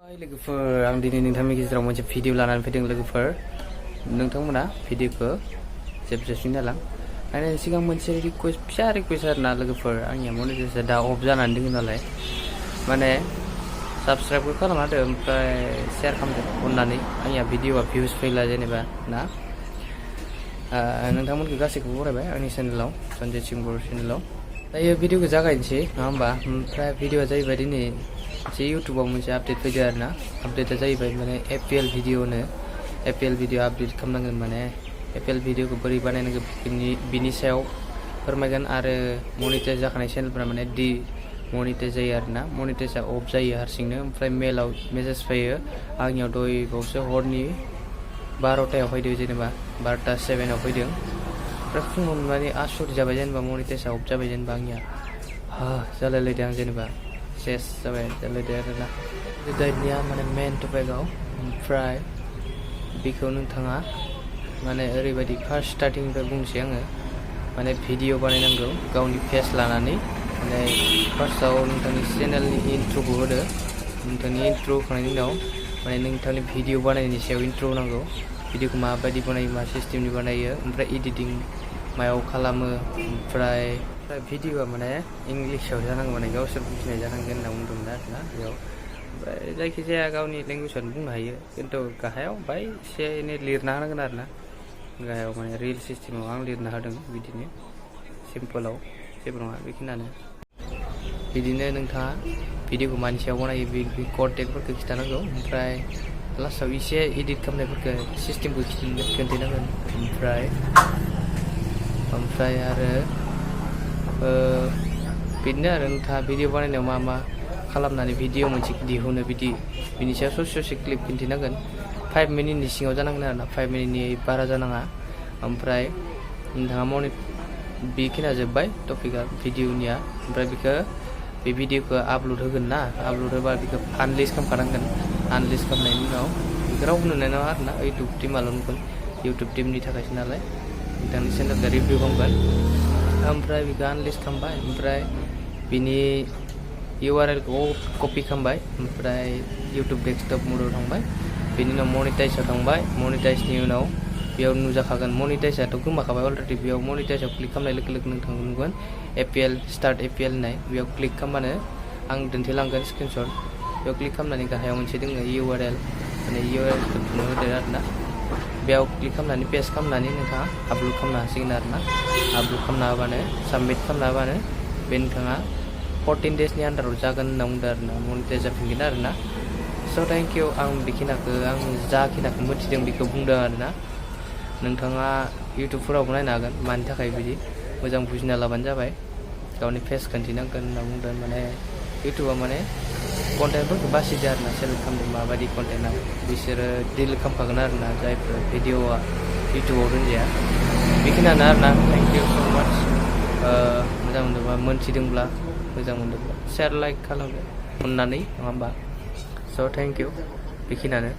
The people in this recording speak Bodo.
लोगोफोर आं दिनै नोंथांनि गेजेराव मोनसे भिडिअ लानानै फैदों लोगोफोर नोंथांमोना भिडिअखौ जोबजासिम नायलां आरो सिगां मोनसे रिक्वेस्ट फिसा रिक्वेस्ट आरोना लोगोफोर आंनिया मनिटाइजेसना दा अफ जानानै दङ नालाय माने साबस्क्राइबबो खालामना होदो ओमफ्राय शेयार खालामदो अननानै आंनिया भिडिअआ भिउस फैला जेनेबा ना नोंथांमोनखौ गासैखौबो बरायबाय आंनि चेनेलाव सन्जय सिंह बर' चेनेलाव दायो भिडिअखौ जागायनोसै नङा होमबा ओमफ्राय भिडिअआ जाहैबाय दिनै मोनसे इउटुबाव मोनसे आपडेट फैदो आरोना आपडेटआ जाहैबाय माने एपिएल भिडिअनो एपिएल भिडिअ आपडेट खालामनांगोन माने एपिएल भिडिअखौ बोरै बानायनांगौ बिनि सायाव फोरमायगोन आरो मनिटाइज जाखानाय चेनेलफोरा माने डि मनिटाइज जायो आरोना मनिटाइजआ अफ जायो हारसिंनो ओमफ्राय मेलाव मेसेज फैयो आंनियाव दहायबावसो हरनि 12टायाव फैदो जेनेबा 12टा 7आव फैदों ओमफ्राय फुङाव माने आसुर जाबाय जेनेबा मनिटाइजआ अफ जाबाय जेनेबा आंनिया जालायलायदों आं जेनेबा सेस जाबाय जालायदों आरोना दानिया माने मेन टपिकआव ओमफ्राय बेखौ नोंथाङा माने ओरैबायदि फार्स्ट स्टार्टिंनिफ्राय बुंसै आङो माने भिडिअ बानायनांगौ गावनि फेस लानानै माने फार्स्टआव नोंथांनि चेनेलनि इन्ट्र'खौ होदो नोंथांनि इन्ट्र' होखांनायनि उनाव माने नोंथांनि भिडिअ बानायनायनि सायाव इन्ट्र' होनांगौ भिडिअखौ माबायदि बानायो मा सिस्टेमनि बानायो ओमफ्राय एडिटिं मायाव खालामो ओमफ्राय भिडिअआ माने इंलिसाव जानांगौ माने गावसोर बुजिनाय जानांगोन होनना बुंदोंमोन आरोना बेयाव ओमफ्राय जायखिजाया गावनि लेंगुवेजआवनो बुंनो हायो खिन्थु गाहायाव बाय एसे एनै लिरना होनांगोन आरोना गाहायाव माने रिल सिस्टेमाव आं लिरना होदों बिदिनो सिम्पोलाव जेबो नङा बेखिनियानो बिदिनो नोंथाङा भिडिअखौ मानि सायाव बनायो बे कन्टेन्टफोरखौ खिन्थानांगौ ओमफ्राय लास्टआव एसे एडिट खालामनायफोरखौ सिस्टेमखौ खिन्थानांगोन ओमफ्राय आरो बिदिनो आरो नोंथाङा भिडिअ बानायनायाव मा मा खालामनानै भिडिअ मोनसे दिहुनो बिनि सायाव ससे क्लिप खिन्थिनांगोन 5 मिनिटनि सिङाव जानांगोन आरोना 5 मिनिटनि बारा जानाङा ओमफ्राय नोंथाङा बेखिनिया जोब्बाय टपिकआ भिडिअनिया ओमफ्राय बे भिडिअखौ आपल'ड होगोन ना आपल'ड होबा बेखौ आनलिस्ट खालामखानांगोन आनलिस्ट खालामनायनि उनाव बेखौ रावबो नुनाय नङा आरोना इउटुब टिमाल' नुगोन इउटुब टिमनि थाखायसो नालाय नोंथांनि चेनेलखौ रिभिउ खालामगोन ओमफ्राय बेखौ आनलिस्ट खालामबाय ओमफ्राय बिनि URL-खौ कपि खालामबाय ओमफ्राय इउटुब डेस्कटप मडआव थांबाय बेनि उनाव मनिटाइजआव थांबाय मनिटाइजनि उनाव बेयाव नुजाखागोन मनिटाइजआथ' गोमाखाबाय अलरेडि बेयाव मनिटाइजआव क्लिक खालामनाय लोगो लोगो नोंथांखौ नुगोन एपिएल स्टार्ट एपिएल होननाय बेयाव क्लिक खालामबानो आं दिन्थिलांगोन स्क्रिनशट बेयाव क्लिक खालामनानै गाहायाव मोनसे दङ URL माने URL-खौ थुना होदो आरोना बेयाव क्लिक खालामनानै पेस्ट खालामनानै नोंथाङा आपल'ड खालामनो हासिगोन आरोना आपल'ड खालामना होबानो साबमिट खालामना होबानो बे नोंथाङा 14 डेजनि आन्दाराव जागोन होनना बुंदों आरोना मनिटाइज जाफिनगोन आरोना स' थेंक इउ आं बेखिनिखौ आं जाखिनिखौ मिथिदों बेखौ बुंदों आरोना नोंथाङा इउटुबफोरावबो नायनो हागोन मानि थाखाय बिदि मोजां बुजिना लाबानो जाबाय गावनि फेस खिन्थिनांगोन होनना बुंदों माने इउटुबा माने कन्टेन्टफोरखौ बासिदो आरोना सेलेक्ट खालामदों माबायदि कन्टेन्टआ बिसोरो डिलिट खालामखागोन आरोना जायफोर भिडिअआ इउटुबाव दोनजाया बेखिनियानो आरोना थेंक इउ स' माच मोजां मोनदोंबा मोनथिदोंब्ला मोजां मोनदोंब्ला शेयार लाइक खालामदो अननानै नङा होमबा स' थेंक इउ बेखिनियानो